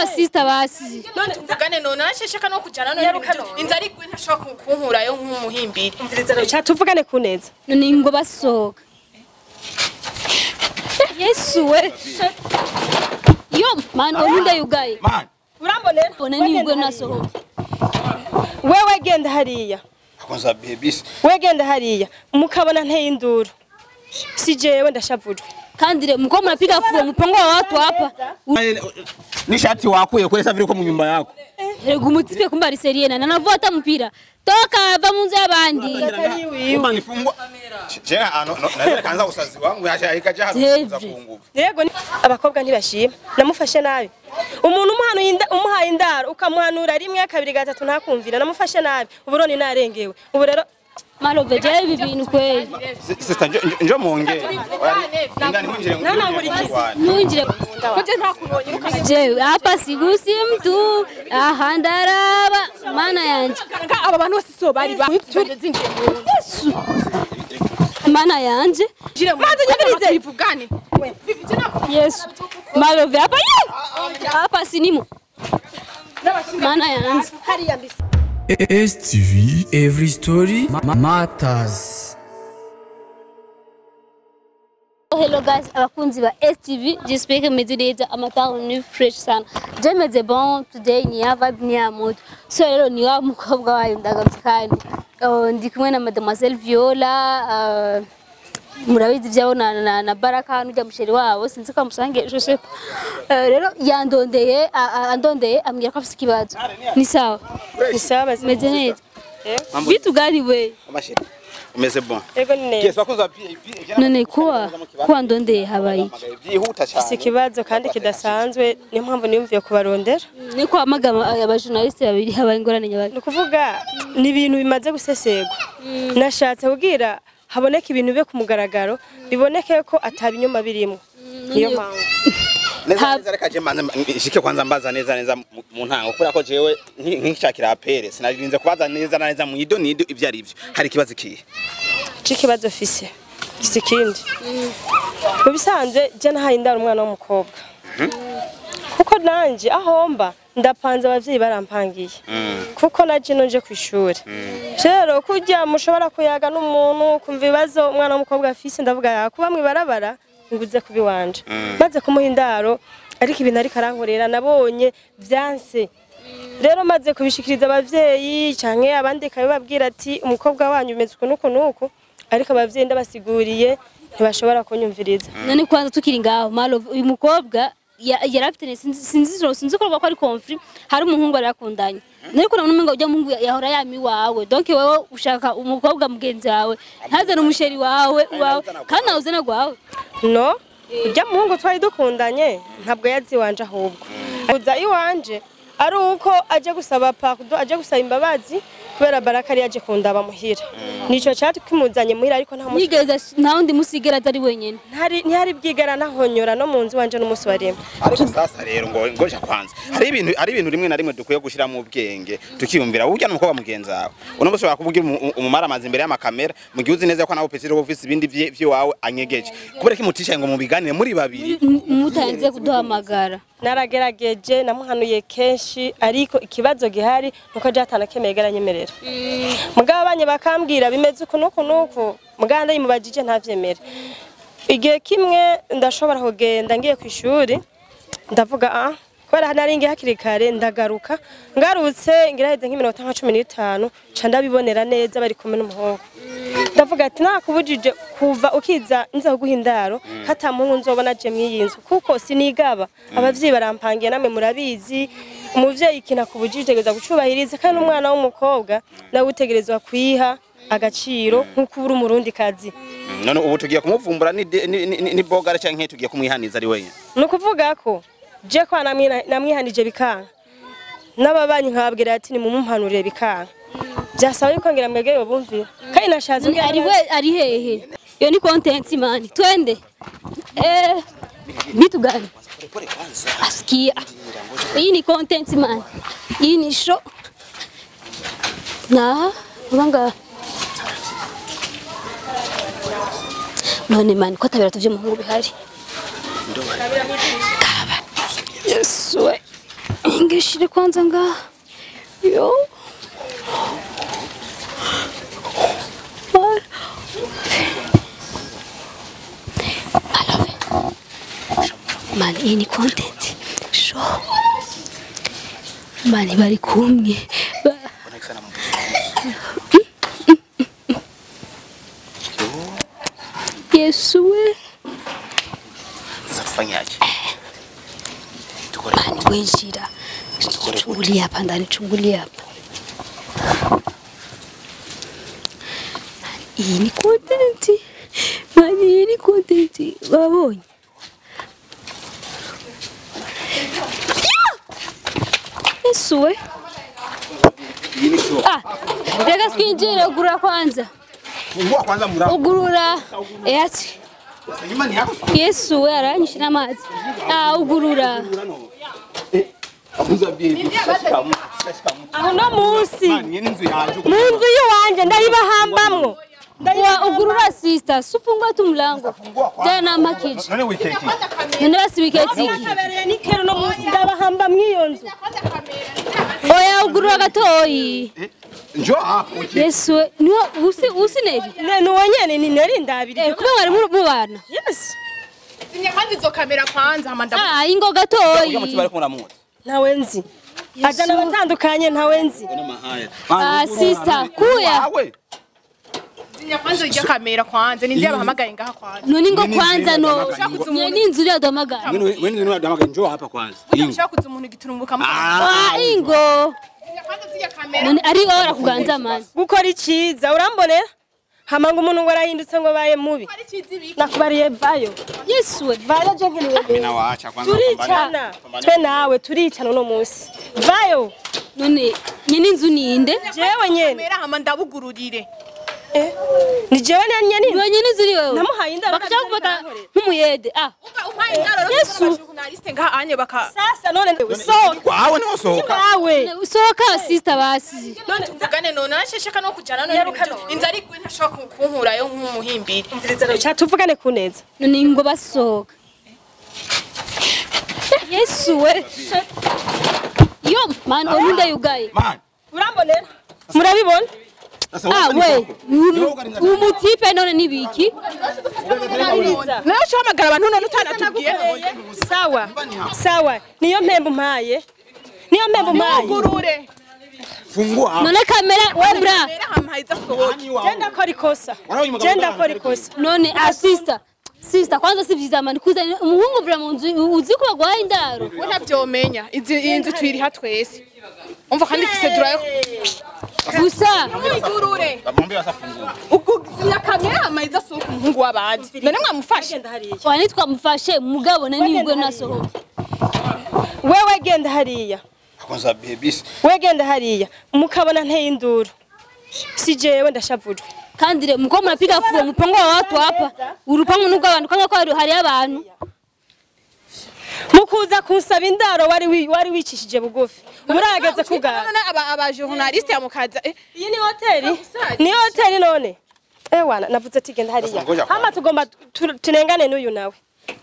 Sawa sister basi. None tuvugane none nashesheka no kujana none inzara igwe ntashobora kunkurayo nk'umuhimbiri. Umviriza rero tuvugane kuneza. None ngo basohoka. Yesu we. Yo man oninde yugaye. Man. Urambonera? One ningwe nasohoka. Wewe genda hariya. Akonza babies. Wewe genda hariya. Mukabona nteye induru. Si jewe ndashavujwe. Kandi re mko mnapiga fuo mpongo wa watu hapa. Ni shati wakuye kwesa vile ko mu nyumba yako. Rego mutipe kumba ari serie na nanavua hata mpira. Toka va munzu y'abandi. Kumba nifungwa. Je ano naweza kaanza usazi wangu yashayika jaha kunguvu. Yego abakobwa ntibashima. Namufashe nabi. Umuntu umuhanu umuhaye indaro ukamuhanura rimwe kabiri gatatu ntakumvira namufashe nabi. Uburoni narengewe. Ubu rero Malove je ibi bintu kweli. Sister njo muongee. Ndani mwinjire. Mwinjire. Koje ntakunonye Je hapa sigusi mtu aha ndaraba mana yanje. Aba bantu bose so bari ba zinjiye mu Yesu. Mana yanje. Maze nyabirize bivugane. Yesu. Malove hapa hapa sinimo. Mana yanje. Hariya mbisi. STV Every Story Matters. Hello guys, abakunzi ba STV, j'espère que meze neza amata ni fresh sana. Je meze bon today ni ya vibe ni ya mood. So rero ni wa mukobwa wayo ndagamse kandi. Ndi kumwe na Mademoiselle Viola murabizi byabo na Baraka n'ujya musheri wabo sinzi ko amusange je sais. Rero yandondeye andondeye ambwira ko afite ikibazo. Ni sawa. Ni sawa meze neza. Bitu gani we? Amasheri. Umeze bon. Ego ni neza. Bakuza none kuwa ndondeye habaye byihuta cyane. Si kibazo kandi kidasanzwe niyo mpamvu niyumviye kubarondera. Ni kwa magama aba journaliste babiri habaye ingorane nyabaga. Ni kuvuga ni ibintu bimaze gusesegwa. Nashatse kugira haboneka ibintu be kumugaragaro biboneke ko atabinyoma birimo. Niyo mpamvu. Neza neza reka je mbanze shike kwanza mbaza neza neza mu ntango kubera ko jewe nkishakira apere sinarinze kubaza neza neza mu ido nido ivyo ari ivyo. Hari ikibazo kihe? Ikibazo fise kindi. Mu bisanzwe je nahaye indaro umwana w'umukobwa. Kuko nanje ahomba ndapanze abavyeyi barampangiye. Kuko naje nonje kwishuri. Rero kujya mushobora kuyaga n'umuntu kumva ibibazo umwana w'umukobwa afise ndavuga yakuba mwibarabara nguze kubiwanje. Maze kumuha indaro ariko ibintu ariko arankorera nabonye vyanse. Rero maze kubishikiriza abavyeyi canke abandi kabibabwira ati umukobwa wanyu umeze uku nuku nuku ariko abavyeyi ndabasiguriye ntibashobora kunyumviriza. None kwanza tukiri ngaho Malove uyu mukobwa yarafite sinzi ko ari conflit hari umuhungu arakundanye. Nariko nabona umenga ujya muhungu yahora yami wawe. Donc wewe ushaka umukobwa mugenzi wawe ntazane umusheri wawe kandi awuzana gwawe. No, ujya muhungu twari dukundanye ntabwo yazi wanje ahubwo. Uza iwanje ari uko aje gusaba pardon aje gusaba imbabazi kubera Baraka ari yaje kundaba muhira. Nico cyati kimuzanye muhira ariko nta musigeza nta undi musigera atari wenyene. Ntari ntihari bwigara nahonyora no mu nzu wanje n'umunsi warimo. Ariko sasa rero ngo ngoja kwanza. Hari ibintu rimwe na rimwe dukwiye gushira mu bwenge tukiyumvira urya n'umukobwa mugenzi wawe. Uno musi wakubugira umumara amazi imbere y'amakamera mu gihe uzi neza ko nawe pesiro office ibindi vyiwawe anyegeje. Kubera ki mutisha ngo mubiganire muri babiri mutanze kuduhamagara. Naragerageje namuhanuye kenshi ariko ikibazo gihari nuko jatana kemegera nyemerera. Mugabo abanye bakambwira bimeze uku nuku nuku muganda yimubajije ntavyemera. Igihe kimwe ndashobora kugenda ngiye kwishuri ndavuga kubera nari ngiye hakiri kare ndagaruka ngarutse ngira heze nk'iminota nka 15 ca ndabibonera neza bari kumwe n'umuhungu. Ndavuga ati nakubujije kuva ukiza nza kuguha indaro kata muhungu nzobona je mwiyinzu kuko sinigaba abavyeyi barampangiye namwe murabizi umuvyeyi ikintu akubujije utegerezwa gucubahiriza kandi umwana w'umukobwa nawe utegerezwa kwiha agaciro nkuko uri umurundi kazi. None ubu tugiye kumuvumbura ni bogara canke tugiye kumwihaniza ari wenyine? Nukuvuga ko je kwa namwihanije bikanka n'ababanyi nkababwira ati ni mumumpanurire bikanka. Byasaba yuko ngira mwegeye bumvira. Kandi nashatse ari we ari hehe. Iyo ni content man. Twende. Bitu gani? Asikia. Hii ni content man. Hii ni show. Na ubanga none man ko tabira tuvye muhungu bihari. Kaba. Yesu we. Ingeshire kwanza nga. Yo. I love it. Man, iyi ni content. Show. Man, bari kumwe. Yesu we. Sasa tufanyaje? Man, winjira. Chungulia hapa ndani, chungulia hapa. Iyi ni content. Man, iyi ni content. Babonye. Yesu we. Ah, reka twinjire ugurura kwanza. Fungua kwanza mlango. Ugurura. Ati. Yesu we aranyishira amazi. Ah, ugurura. Abuza bibi. Uno munsi. Mu nzu yiwanje ndayibahambamwo. Wa ugurura sister, sufungua tu mlango. Tena makiji. None wikeki. None basi wikeki. Kabereye ni kero no munsi ndabahamba mwiyo nzu. Oya ugurura gatoyi. Njoo hapo wikeki. Yesu ni usi neri. Ne nuwo nyene ni neri ndabiri. Kuba bari mu bana. Yes. Zimya kwanza izo kamera kwanza hama ndabu. Ah, ingo gatoyi. Uyo bari kumura muzi. Ntawe nzi. Ajana batandukanye ntawe nzi. Ah, sister, kuya. Zimya kwanza ijya kamera kwanza ni ndiye abahamagaye ngaha kwanza. None ngo kwanza no. Ni inzu yaduhamagaye. Wewe ni yaduhamagaye njoo hapa kwanza. Ushaka kuza umuntu giturumbuka mu. Ah, ingo. Zimya kwanza zijya kamera. None ari wowe arakuganza man. Gukora iciza urambonera? Hamanga umuntu ngo arahindutse ngo baye mubi. Nakubariye vayo. Yesu we. Vayo je nkeneye. Na waacha kwanza. Turicana. Twe nawe turicana uno munsi. Vayo. None nyene inzu ninde? Jewe nyene. Kamera hama ndabugururire. Ni jewe nyene. Ni nyene inzu ni wewe. Namuhaye indaro. Bakaja gufata nk'umuyede. Ah. Umpaye indaro. Yesu. Journaliste ngaha anye baka. Sasa none sohoka. Kwawe ni sohoka. Wawe. Sohoka sister basi. None tuvugane none nashesheka no kujana none inzara igwe ntashobora kunkurayo nk'umuhimbiri. Cha tuvugane kuneza. None ngo basohoka. Yesu we. Yo man onunda yugaye. Man. Urambonera? Murabibona? Ah we, umutipe none nibiki? Nawe uhamagara abantu none utanatubwiye. Sawa. Sawa. Niyo mpembo mpaye. Niyo mpembo mpaye. Ugurure. Fungua. None kamera we bra. Jenda kora ikosa. Jenda kora ikosa. None sister. Sister kwanza si vyiza man kuza umuhungu vra mu nzu uzi ko bagwaye indaro. We ntavyomenya. Izi inzu twiriha twese. Umva kandi ifise durayo. Gusa Ugurure. Bamwambie basafungua. Ukuzimya kamera amaiza sohoka umuhungu w'abandi. None mwamufashe? wani twamufashe mugabo na nibwo nasohoka. Wewe genda hariya. Kwanza baby. Wewe genda hariya. Mukabona nteye induru. Si jewe ndashavujwe. Kandi re muko murapiga fuo mupango wa watu hapa. Urupango nubwo abantu kanga ko hari abantu. Mukuza kunsaba indaro wari wicishije bugufi. Uburageze kugara. None aba journaliste yamukaza. Iyi ni hoteli. Ni hoteli none. Ewana navuze ati genda hariya. Hama tugomba tunengane n'uyu nawe.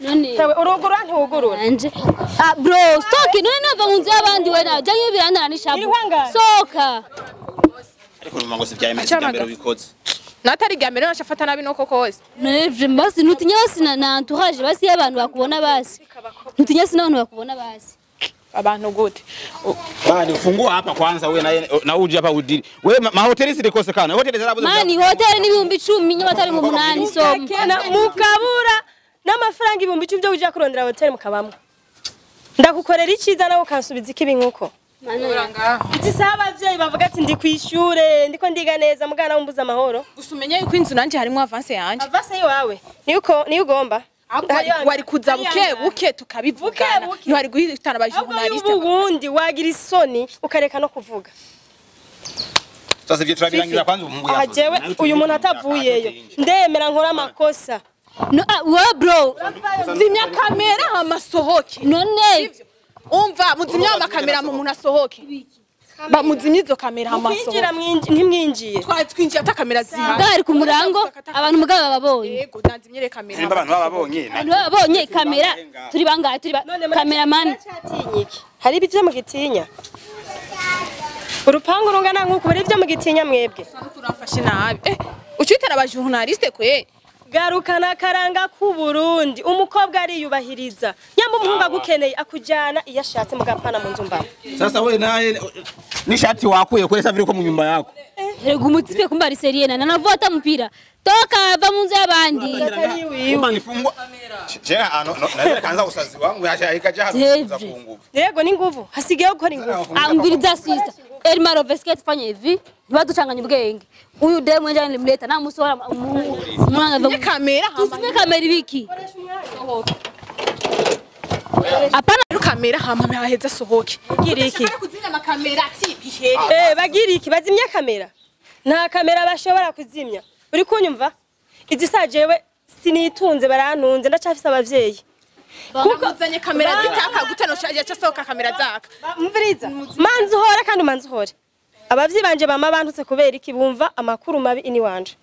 None. Tawe urugurura ntiwugurura. Anje. Ah bro, stoki none nava mu nzu y'abandi we nawe. Janye birandana n'ishabu. Soka. Ariko numango si vya imeze mbere ubikoze. Natari gamere nashafata nabi noko kose. None basi nutinya basi na entourage basi y'abantu bakubona basi. Nutinya si n'abantu bakubona basi. Abantu gute? Bani ufungua hapa kwanza wewe na uje hapa udili. Wewe mahoteli zilikosekana. Hoteli zarabuze. Mani hoteli ni 10,000 nyabatari mu 8 somo. Mukabura n'amafaranga 10,000 byo uja kurondera hoteli mukabamwe. Ndakukorera iciza nawe ukansubiza ikibi nkuko. Izi saha abavyeyi bavuga ati ndi kwishure ndiko ndiga neza mugana wumbuza amahoro. Gusa umenye yuko inzu nanje harimo avance yanje. Avance yiwawe. Niko niyo ugomba. Wari kuza buke buke tukabivugana. Ntwari guhitana aba journaliste. Ubundi wagira isoni ukareka no kuvuga. Sasa ivyo turabirangiza kwanza umuhungu yavuze. Jewe uyu muntu atavuyeyo. Ndemera nkora amakosa. No wa bro. Zimya kamera hamasohoke. None umva muzimya amakamera mu muntu asohoke. Bamuzimya izo kamera hamasohoke. Kwinjira ntimwinjiye. Twinjiye ata kamera zihari. Bari ku murango abantu mugabo bababonye. Yego nanzimyere kamera. Nimba abantu bababonye. Abantu bababonye kamera turi bangahe turi cameraman. Hari ibyo mugitinya? Urupangu rungana nkuko bari ibyo mugitinya mwebwe. Turamfashe nabi. Ucitara aba journaliste kwe. Garukana karanga ku Burundi, umukobwa ariyubahiriza. Nyamba umuhungu agukeneye akujana iyo ashatse mugapana mu nzu mbamo. Sasa wewe naye ni shati wakuye kule sasa vile uko mu nyumba yako. Rega umutipe kumba ari seriena nanavua hata mpira. Toka va mu nzu y'abandi. Kumba nifungwa. Jera ano naweza kaanza usazi wangu yashaika jaha za kunguvu. Yego ni nguvu. Hasigaye gukora inguvu. Amviriza sister. Elma Rovesket fanya hivi. Ntibaducanganye ubwenge. Uyu demu njye nilimleta namusohora mwana kamera hama. Tuzime kamera ibiki. Apana kamera hama haheza sohoke. Bagira iki? Kuzimya amakamera ati bihere. Bagira iki? Bazimya kamera. Nta kamera bashobora kuzimya. Uri kunyumva? Izi sajewe sinitunze barantunze ndacafise abavyeyi. Kuko uzanye kamera zitaka gutano yacha sohoka kamera zaka. Mviriza. Manzi uhora kandi manzi uhore. Abavyi banje bama bantutse kubera iki bumva amakuru mabi ini wanje.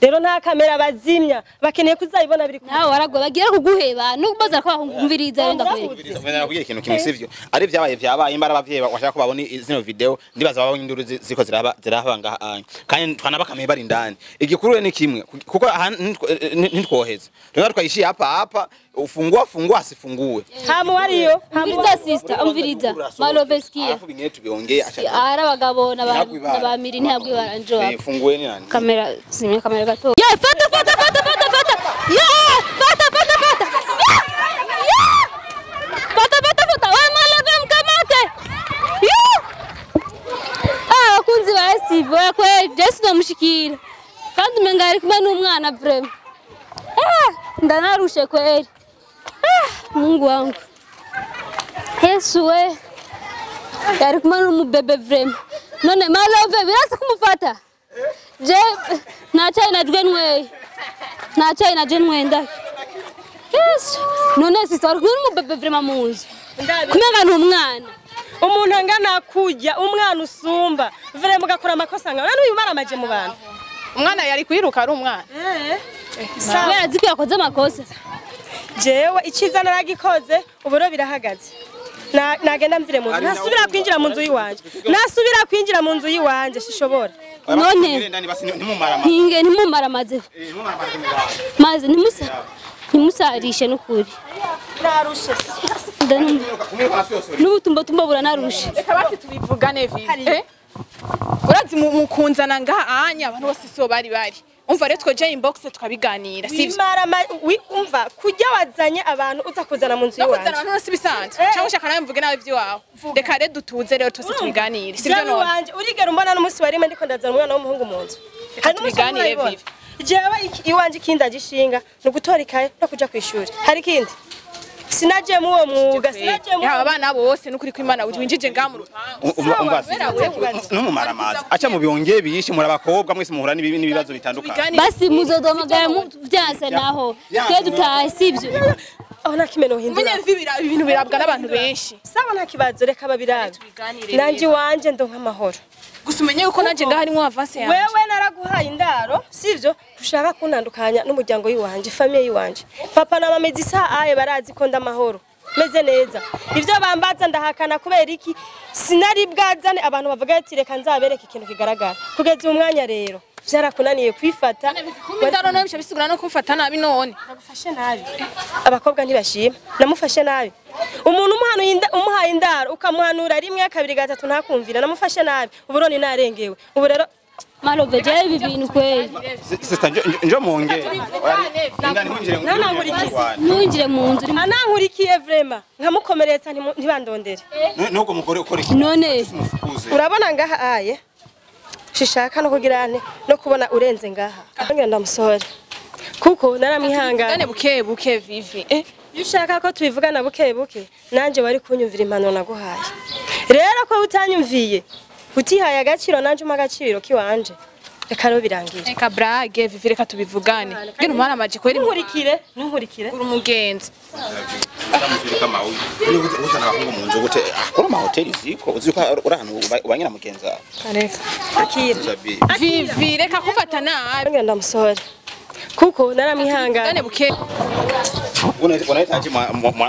Rero nta kamera bazimya bakeneye kuzayibona biri nawe waragwa bagira kuguheba nukubaza ko bahumviriza rero ndakwereka. Mwana nakubwira ikintu kimwe sivyo. Ari vyabaye vyabaye imbara abavyeyi bashaka ko babona zino video ndibaza babonye induru ziko ziraba zirahaba ngaha kandi twanabakamiye bari indani. Igikuru ni kimwe kuko ntitwoheza. Rero twayishiye hapa hapa ufungua fungua asifungue. Hamu wariyo. Umviriza sister, umviriza. Maloveski. Alafu bingine tubiongee acha. Ara abagabo n'abamiri ntihagwibara njo. Fungue ni nani? Kamera zimya kamera gato. Yeah, fata fata fata fata fata. Yeah, fata fata fata. Yeah! Fata fata fata. Wa Malove mkamate. Yeah! Ah, abakunzi ba STV kwe Jesu ndamushikira. Kandi umenga ari kumwe n'umwana vraiment. Ah, ndanarushe kweli. Ah, Mungu wangu. Yesu we. Yari kumwe n'umubebe vraiment. None Malove birasa kumufata. Je na chai na jwenwe. Na chai na jwenwe nda. Yesu. None sister ari kumwe n'umubebe vraiment muzi. Kumenga n'umwana. Umuntu angana kujya umwana usumba. Vraiment ugakora amakosa ngawe. None uyu maramaje mu bantu. Umwana yari kwiruka ari umwana. Sawa azi ko yakoze amakosa. Jewe iciza naragikoze uburo birahagaze. Nagenda mvire mu nzu. Nasubira kwinjira mu nzu yiwanje. Nasubira kwinjira mu nzu yiwanje sishobora. None hinge ntimumaramaze. Maze ntimusarishe nukuri. Narushe. N'ubutumba tumba buranarushe. Reka basi tubivugane vivi. Urazi mukunzana ngaha anya abantu bose sibo bari bari. Umva rero twoje inbox tukabiganira sivyo. Umva kujya wazanye abantu uza kuzana mu nzu yiwanje. Nakuzana abantu bose bisanzwe. Cyangwa ushaka nawe mvuge nawe ivyo. Reka rero dutuze rero twese tubiganire sivyo none. Wanje urigera umbona n'umunsi warime ndiko ndazana umwana w'umuhungu mu nzu. Hari tubiganire vivi. Jewe iwanje ikindi agishinga no gutora ikaye no kuja kwishuri. Hari ikindi. Sinaje mu uwo mwuga sinaje mu yaba abana bose nukuri ko Imana winjije ngaha mu rupangu. Umva n'umumaramaza acha mu byongeye biyishe muri abakobwa mwese muhura n'ibibazo bitandukanye. Basi muzodomagara mu byanse naho twe dutahe sivyo. Aho nta kimeno hindura. Umenye ibintu birabwa n'abantu benshi. Sawa nta kibazo reka babirabe. Nanje wanje ndonka amahoro. Gusa umenye yuko nanje ngaha harimo avance yanje. Wewe naraguhaye indaro sivyo ushaka kuntandukanya n'umuryango yiwanje famille yiwanje. Papa na mama izisa aye barazi ko ndamahoro. Meze neza. Ivyo bambaza ndahakana kubera iki sinari bwazane abantu bavuga ati reka nzabereke ikintu kigaragara. Kugeza umwanya rero vyarakunaniye kwifata. Kumindaro no bisha bisigura no kumfata nabi none. Nagufashe nabi. Abakobwa ntibashima. Namufashe nabi. Umuntu umuhaye indaro ukamuhanura rimwe kabiri gatatu ntakumvira namufashe nabi. Uburoni narengewe. Ubu rero Malove je ibi bintu kweli. Sister njo muongee. Ntunjire mu nzu. Anankurikiye vraiment. Nkamukomeretsa ntibandondere. Nuko mukore ukora iki? None urabona ngaha aye. Shishaka no kugirane no kubona urenze ngaha. Ngira ndamusohora. Kuko naramwihangana. Buke buke vivi. Iyo ushaka ko tubivugana buke buke nanje wari kunyumvira impano naguhaye. Rero ko utanyumviye utihaye agaciro nanje umpa agaciro kiwanje. Reka rero birangire. Reka brage vivi reka tubivugane. Ngira umwana amaje kweri nkurikire nkurikire. Uri umugenzi. Ndamuzirika mawe. Uzana abahungu mu nzu gute? Akora ma hoteli ziko uziko uri ahantu ubanyira mugenza. Reka. Akira. Vivi reka kufata nabi. Ngira ndamusohora. Kuko naramwihangana. Buke. Unahitaji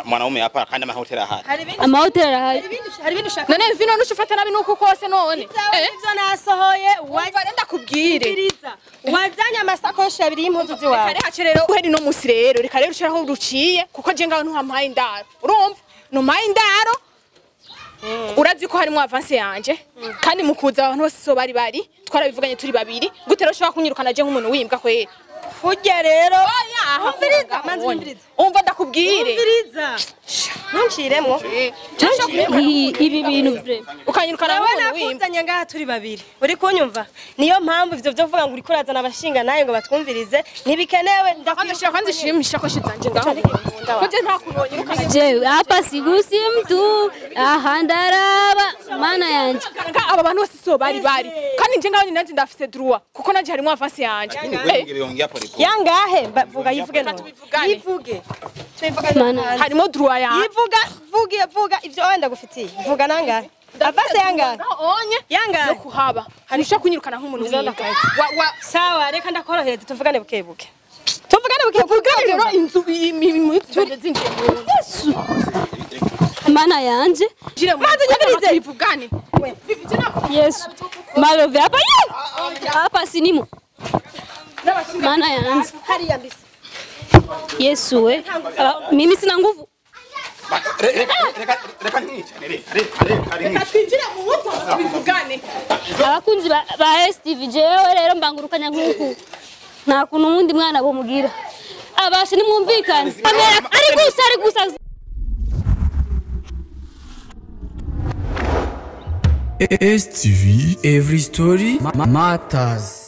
mwanaume hapa kandi amahoteli ahari. Amahoteli arahari. Hari ibintu ushaka. None vino nushufata nabi nuko kose none. Ivyo nasohoye Umva rero ndakubwire. Wazanye amasakoshi abiri y'impuzu ziwawe. Reka rero rero uheri no musi rero reka rero ushiraho ruciye kuko je ngaho ntuhampaye indaro. Urumva? Ntumpaye indaro. Urazi ko harimo avance yanje kandi mukuza abantu bose so bari bari twarabivuganye turi babiri gute rero ushobora kunyirukana je nk'umuntu wimbwa kweri. Kurya rero umviriza manzi umviriza. Umva ndakubwire. Umviriza. Ntunciremwo. Ibi bintu vre. Ukanyirukana nk'umuntu wimbwa. Nakuzanye ngaha turi babiri. Uri kunyumva? Niyo mpamvu ivyo byo kuvuga ngo uri kurazana abashinga naye ngo batwumvirize ntibikenewe. Ndakubwira kwanza ishimisha ko shizanje ngaho. Ko je nta kuntu wonyirukana. Je hapa sigusi mtu aha ndaraba mana yanje. Aba bantu bose so bari bari kandi nje ngaho nanje ndafise droit kuko nanje harimo avance yanje. Yangahe vuga yivuge no. Yivuge. Harimo droit yanje. Yivuga vuga vuga ivyo wenda gufitiye. Vuga nangahe? Avance yangahe? Onye yangahe? No kuhaba. Hari kunyirukana nk'umuntu wimbwa. Wa sawa reka ndakorohereza tuvugane buke buke. Tuvugane buke buke rero inzu imwe zinjiye mu Yesu. Mana yanje. Maze nyabirize bivugane. Yesu. Malove hapa hapa sinimo. Mana yanje. Hariya mbisi. Yesu we. Mimi sina nguvu. Reka nticane reka twinjire mu wuzo bivugane. Abakunzi ba STV jewe rero mbangurukanya nkuku. Nta kuntu wundi mwana bomugira. Abashe nimwumvikane. Kamera ari gusa ari gusa. STV Every Story Matters.